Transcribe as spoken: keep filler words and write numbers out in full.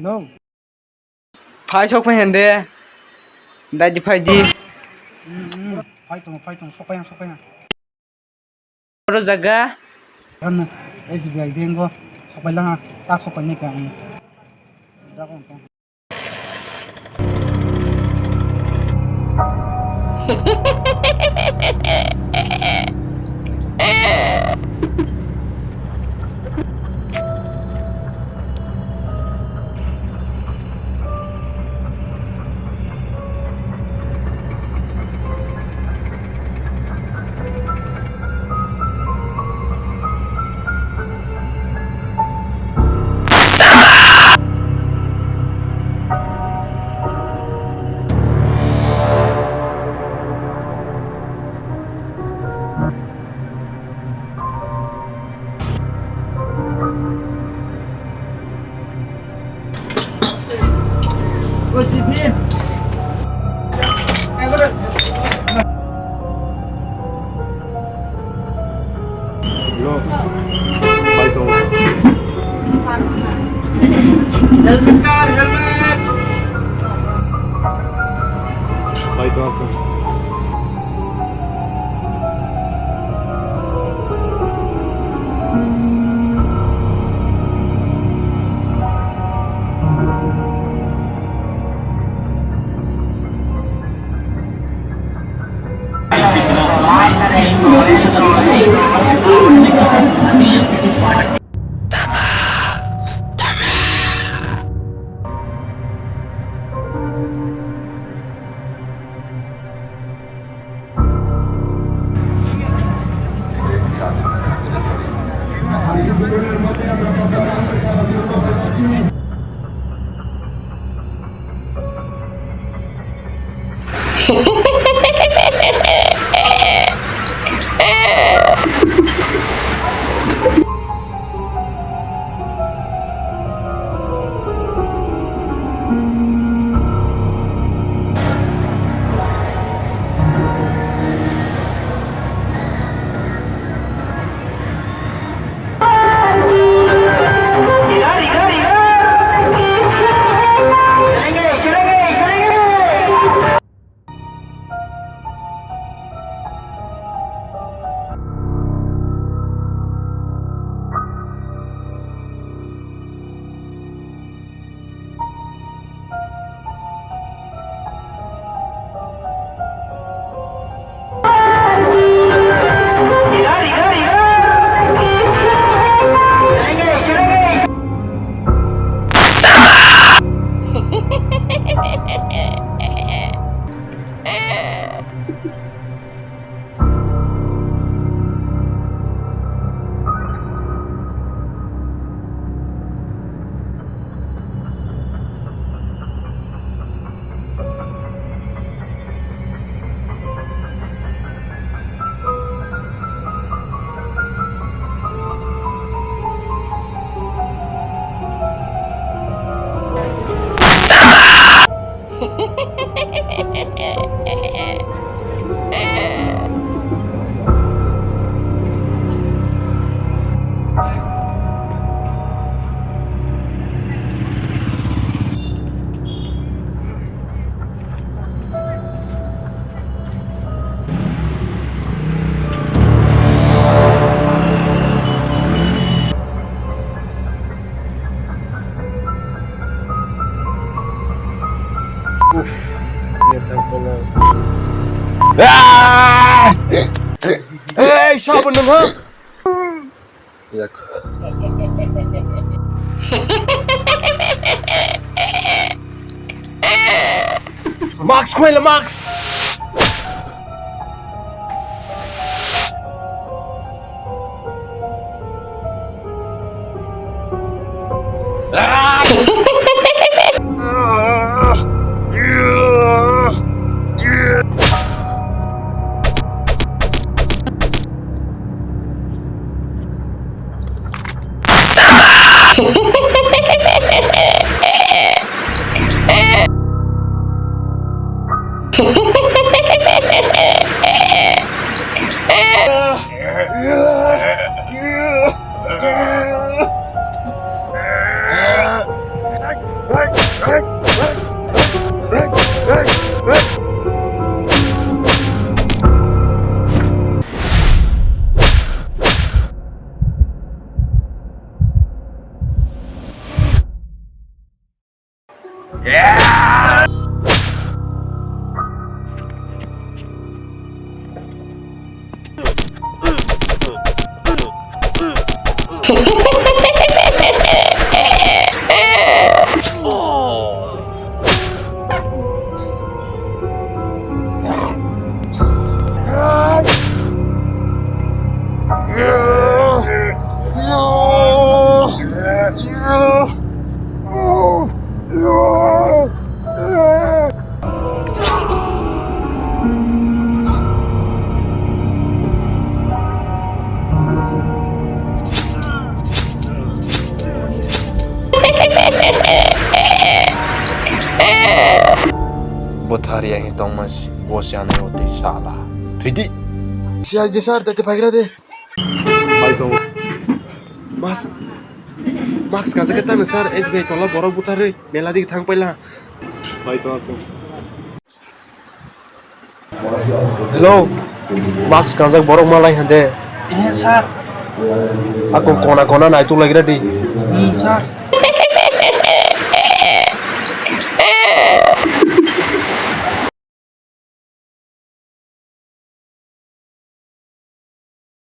No. Phai sok phai hende. Dai di phai di. Hmm, hmm. Phai tong, phai tong, sok phai ang, sok phai ang. Oro jaga. Ano, S B I bank o sok phai langa, ta sok phai ni ka ang. Hello. Helmet kar, helmet. Uff, ya tampana. Ah! Hei, siapa nang ha? Yak. Max, kuai la Max. Bwthar ya hi tongma si, bo si ano tei sala. Thwidi. Si ai de sir, tete phagra de. Bai tongo. Mas, mask kajak khe tangno sir, S B I tola borok bwtharwi mela digi thang paila. Bai tongo. Hello, mask kanjak borok malai hande. Eh, sir. Ako kona kona naituk lagira di. Hmm, sir.